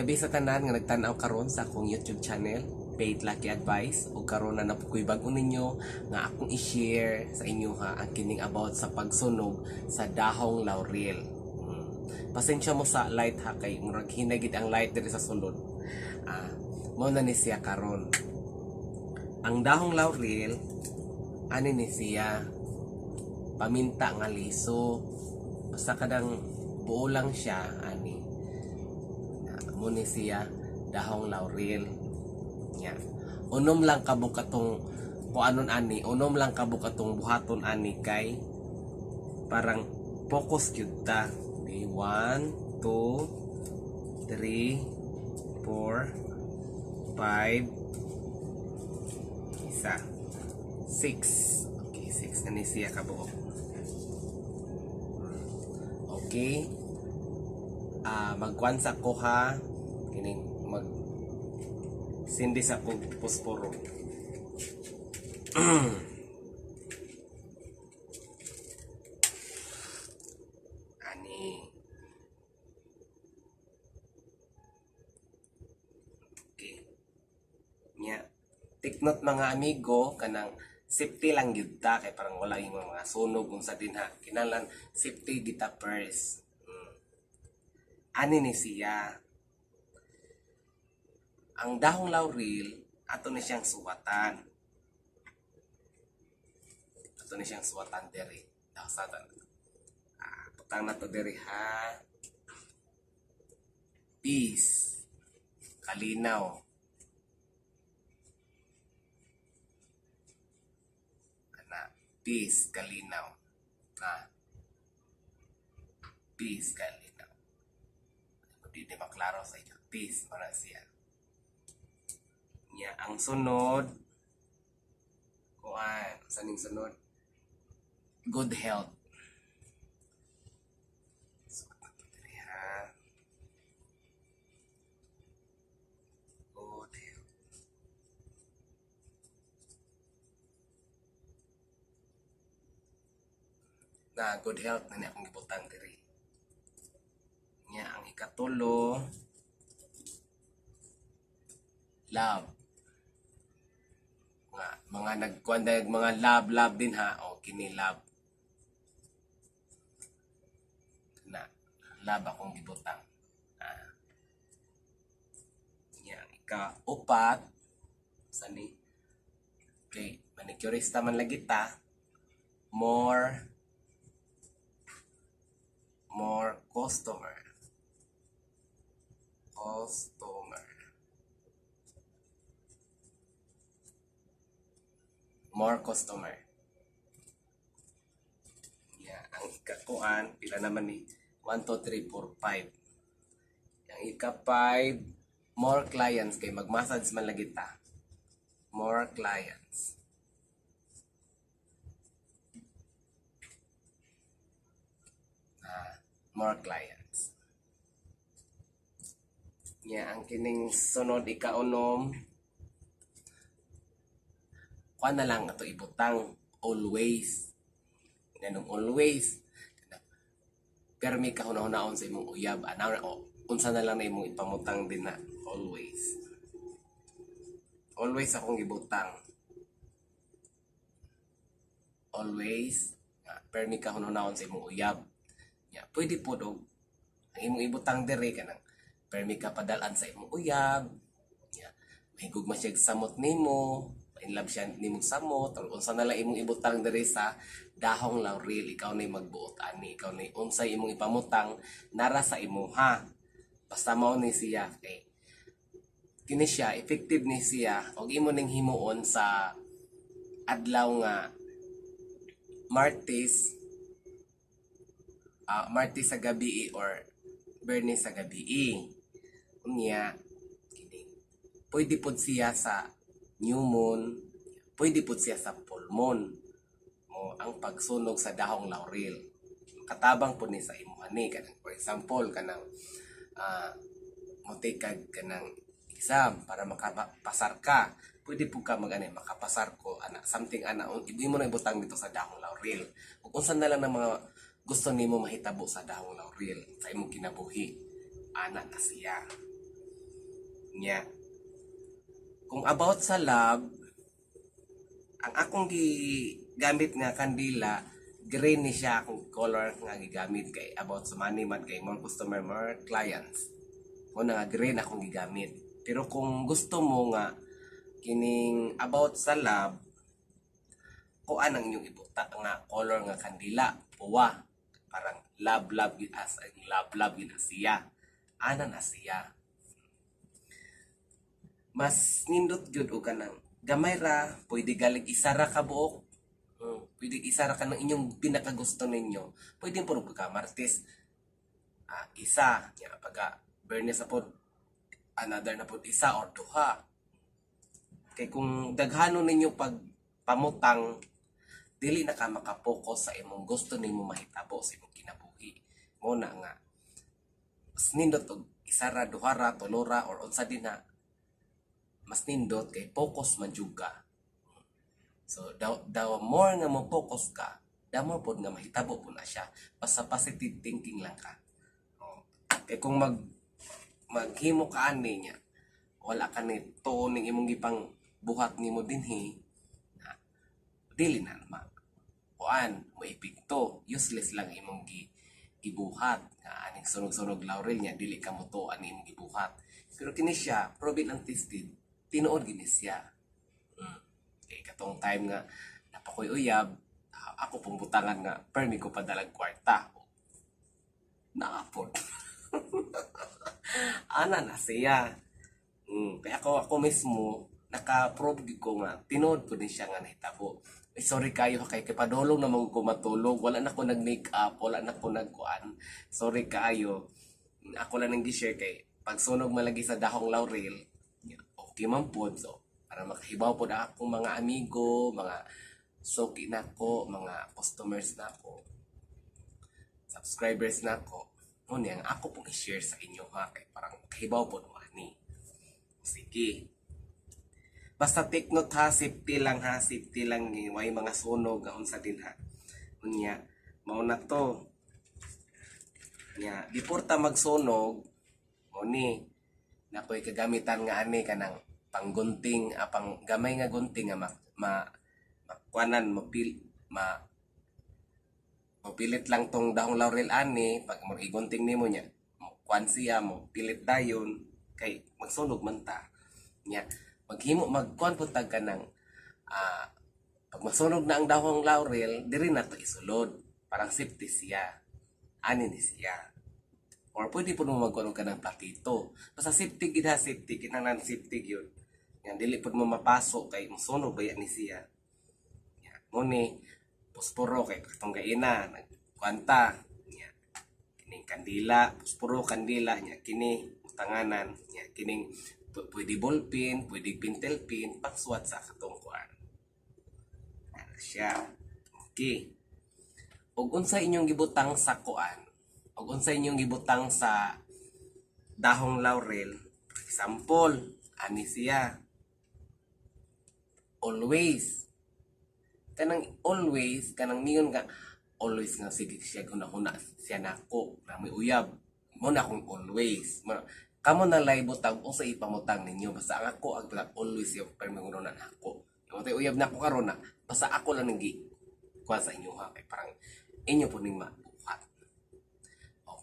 Maayong gabi sa tanan nga nagtan-aw karon sa akong YouTube channel, Faith Lucky Advice. Ug karon na napukoy bag-o ninyo nga akong i-share sa inyo ha ang kining about sa pagsunog sa dahong laurel. Pasensya mo sa light ha, kay murag hinay gid ang light diri sa sulod. Mao na ni siya karon. Ang dahong laurel, ani ni siya, paminta nga liso. Basta kadang buo lang siya ani. Mo ni siya dahong laurel. Nya. Unom lang kabuk atong kuanon ani, unom lang kabuk atong buhaton ani kay parang focus gyud ta. Okay, 1, 2, 3, 4, 5, isa, 6. Okay, 6 na ni siya kabuok. Okay. Magkuan sa ko ha, kining mag sindi sa kong posporo. Ani. Okay. Nya, take note, mga amigo, kanang safety lang gyud ta kay parang wala yung mga sunog unsa din ha. Kinahanglan safety kita first. Ani ni siya. Ang dahong laurel, ato ni siyang suwatan. Ato ni siyang suwatan diri. Sa butang na to diri ha. Peace. Kalinaw. Ana, peace, kalinaw. Peace, kalinaw. Hindi di maklaro sa inyo. Peace, para siya. Nya, ang sunod, kuan, saning sunod? Good health. So, ito diri, ha. Good health. Na, good health na ni akong gibutang diri. Nya, ang ikatulo, love. Nga, mga nagkuan dayag mga love love din ha, o kini love. Na, love akong gibutang. Nya, ang ikaupat, sani? Okay, manicurista man lagi ta. More customer. Customer. More customer. Yeah, ang ikakuan, pila naman ni? 1, 2, 3, 4, 5. Ang ika-5, more clients kay mag-massage man lagi ta. More clients. More clients. Nya, ang kining sunod, ikaunom, kuan na lang ato ibutang, always. Nganong always? Permi ka hunahunahon sa imong uyab ana o unsa na lang na imong ipamutang din na always. Always akong gibutang. Always nga permi ka hunahunahon sa imong uyab. Ya, pwede po og ang imong ibutang diri kanang permi ka padal-an sa imong uyab. Ya, mahigugma siya samot nimo, in love siya nimong samot or unsa na lang imong ibutang diri sa dahong laurel, ikaw na magbuot ani, ikaw na unsay imong ipamutang nara sa imuha. Basta mao ni siya kay kini siya effective ni siya og imo ning himuon sa adlaw nga Martes, Martes sa gabi or Bernes sa gabi. Unya kini pwede pod siya sa new moon, pwede pod siya sa full moon mo ang pagsunog sa dahong laurel. Katabang pod ni sa imuha ni kanang, for example, kanang mo take kag kanang exam para makapasar ka, pwede po ka mag makapasar ko ana, something ana, imo na ibutang dito sa dahong laurel ug unsa na lang ng mga gusto nimo mahitabo sa dahong laurel sa imong kinabuhi, ana na siya. Nya. Kung about sa love, ang akong gigamit nga kandila, green ni siya akong color nga gigamit kay about sa money man, kay more customer, more clients. Mo na nga green akong gigamit. Pero kung gusto mo nga kining about sa love, kuan ang inyong ibuta nga color nga kandila, puwa. Parang love love gid, as in love love gid na siya. Ana na siya. Mas nindot gyud og kanang gamay ra, pwede galig isa ra ka buok. Pwede isa ra ka ng inyong pinakagusto ninyo. Pwede puro pagka Martes, isa, nya pagka Biyernes na pod, another na pod, isa or duha. Kay kung daghano ninyo pag pamutang, dili na ka makapokus sa imong gusto nimo mahitabo sa imong kinabuhi. Mo na nga mas nindot og isa ra, duha ra, tulo ra, or unsa din na, mas nindot kay focus man jud ka. So the more nga mo focus ka, the more pod nga mahitabo po na siya. Basta positive thinking lang ka. Oh. Kay kung maghimo ka ani niya, wala ka ni tuon ning imong gipang buhat nimo dinhi, na dili na ma kuan mo epekto, useless lang imong gibuhat nga aning sunog-sunog laurel niya, dili ka mo tuon ani imong gibuhat. Pero kini siya proven and tested, tinuod gini siya. Kay katong time nga napakoy uyab, ako pong butangan nga permi ko padalag kwarta, naapod ana na siya. Kaya ako mismo naka-prove gyud ko nga tinuod po din siya nga nahitabo. Eh, sorry kayo kay kay padulong na man ko matulog. Wala na ko nag-makeup, wala na ko nagkuan. Sorry kaayo. Ako lang nang gi-share kay pagsunog malagi sa dahong laurel, okay man pod. So, para makahibaw pod akong mga amigo, mga suki nako, mga customers nako, subscribers nako. Ngunit ang ako pong i-share sa inyo ha, kay parang kahibaw pod mo ani. Sige. Basta take note ha, safety lang ha, safety lang ni way mga sunog nga unsa din ha. Unya, mao na to. Nya, before ta magsunog, mo ni nakoy kagamitan nga ani kanang panggunting, pang gamay nga gunting nga ma, ma makuanan mapil ma mapilit lang tong dahong laurel ani. Pag mo igunting nimo nya, mo kuan siya, mo pilit dayon kay magsunog man ta. Nya maghimo magkuan pud tag kanang pag masunog na ang dahong laurel, diri na to isulod, parang safety siya ani ni siya. Or pwede po mo magkuan ka ng platito, basta safety gid ha, safety, kinahanglan safety gyud yan, dili pud mo mapaso kay mosunog baya ni siya. Ya, mo ni posporo kay katong gaina nagkuanta nya, kining kandila, posporo, kandila nya, kini tanganan nya, kining pwede ballpen, pwede pentel pen, pangsuwat sa katong kuan. Ana siya. Okay. Ug unsa inyong gibutang sa kuan, ug unsa inyong gibutang sa dahong laurel? For example, ani siya, always. Kanang always, kanang ningon ka always nga sige siya hunahuna siya nako na may uyab mo na akong always. Kamo na lay butang usa ipamutang ninyo, basta ang ako ang butang always siya pero na nako. Mo tay uyab nako karon na basta ako lang nang gi kuan sa inyo ha, kay parang inyo po ning mabuhat.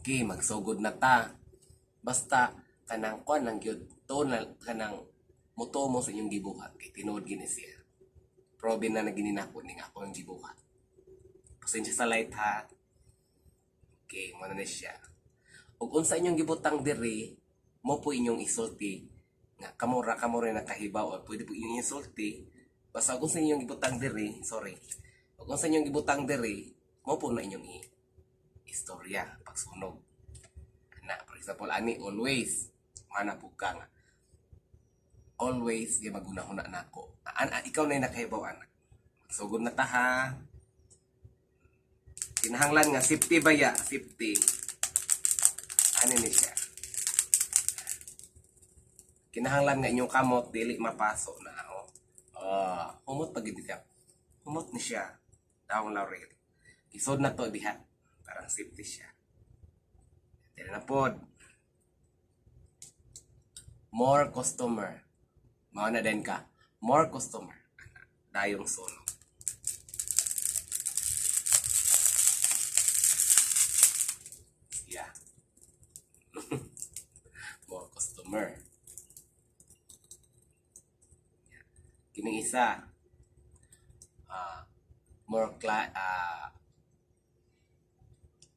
Okay, magsugod na ta. Basta kanang kuan lang gyud to na, kanang mutuo mo sa inyong gibuhat kay tinuod gini siya. Probe na nagini nako ning ako ang gibuhat. Pasensya sa light ha. Okay, mo na ni siya. Ug unsa inyong gibutang diri, mo po inyong isulti nga kamo ra nakahibaw or pwede po inyong isulti. Basta kung sa inyong gibutang diri, sorry. Ug unsa inyong gibutang diri, mo po na inyong istorya pagsunog. Na, for example, ani always, mana po ka nga always di magunahuna nako. Ikaw na yung nakahibaw ana. Magsugod na ta ha. Kinahanglan nga safety ba ya? Safety. Ano ni siya? Kinahanglan nga inyong kamot dili mapaso na oh. Ah, humot pag siya. Humot ni siya. Dahong laurel. Isod na to diha. Parang safety siya. Dili na pod. More customer. Mao na din ka. More customer. Dayong sunog. Yeah. More customer. Kining isa,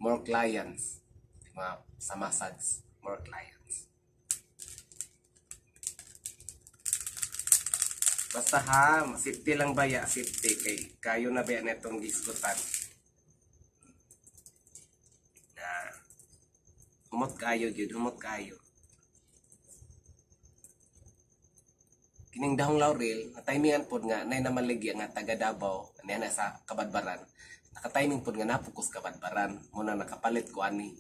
more clients. Mga sa massage, more clients. Basta ha, safety lang baya, safety kay kayo na baya netong gisgutan. Na humot kayo gyud, humot kayo. Kining dahong laurel, na-timingan pod nga nay namaligya nga taga Davao, niya na sa Kabadbaran. Naka-timing pod nga napukos Kabadbaran. Muna nakapalit ko ani.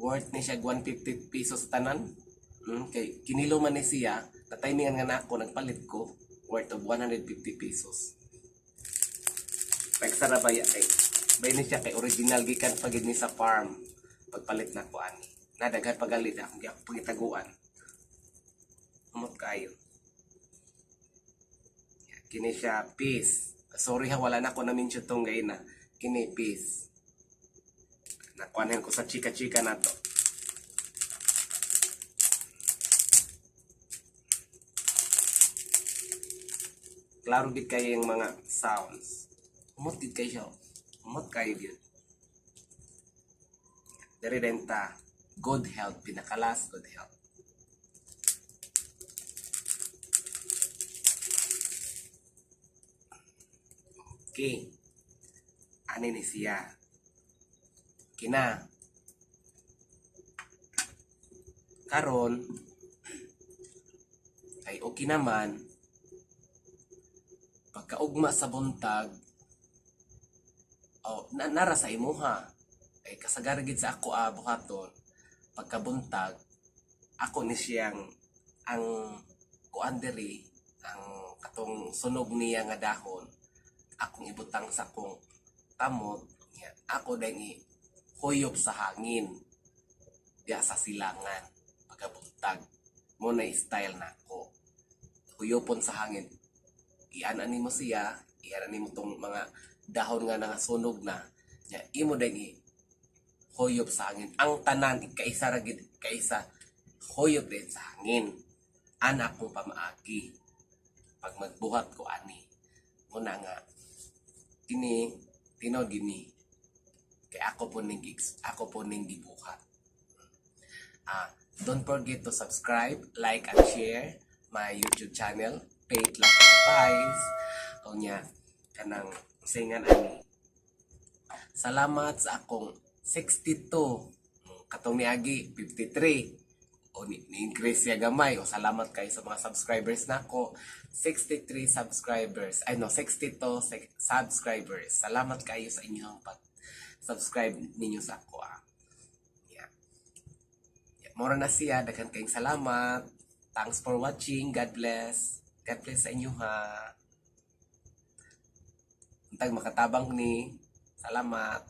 Worth ni siya 150 pesos tanan. Kay kinilo man ni siya, na-timingan nga nako nagpalit ko worth of 150 pesos. Pagsa ra baya kay bay ni siya kay original gikan pa gid ni sa farm. Pagpalit na ko ani. Nadaghan pagalit akong pangitaguan. Humot kayo. Kini siya peace. Sorry ha, wala na ko na mention tong gay na. Kini peace. Nakuhanin ko sa chika-chika na to. Klaro gid kayo yung mga sounds. Humot gid kayo siya. Humot kayo gid. Diri renta. Good health. Pinakalas, good health. Okay. Ani ni siya. Kina. Karon ay okay naman pagkaugma sa buntag oh, na, nara sa imuha ay kasagara gid sa ako buhaton pagkabuntag ako ni siyang ang kuan diri ang katong sunog niya nga dahon akong ibutang sa akong kamot niya ako dahil huyop sa hangin diya sa silangan pagkabuntag mo na style nako huyopon sa hangin ian nimo siya ian nimo tong mga dahon nga nangasunog na nya imo dahil huyop sa hangin ang tanan kaisa ra gid kaisa huyop din sa hangin ana akong pamaagi pag magbuhat ko ani muna nga kini tinuod gini kay ako po ning gibuhat. Don't forget to subscribe, like and share my YouTube channel, Faith Lucky Advice. O nya kanang singan ani. Salamat sa akong 62 katong niagi 53 o ni-increase siya gamay o salamat kayo sa mga subscribers nako 63 subscribers ay no 62 subscribers. Salamat kayo sa inyong pag subscribe ninyo sa ako ah. Yeah. Yeah, mora na siya, daghan kayong salamat. Thanks for watching. God bless. God bless sa inyo ha. Untag makatabang ni. Salamat.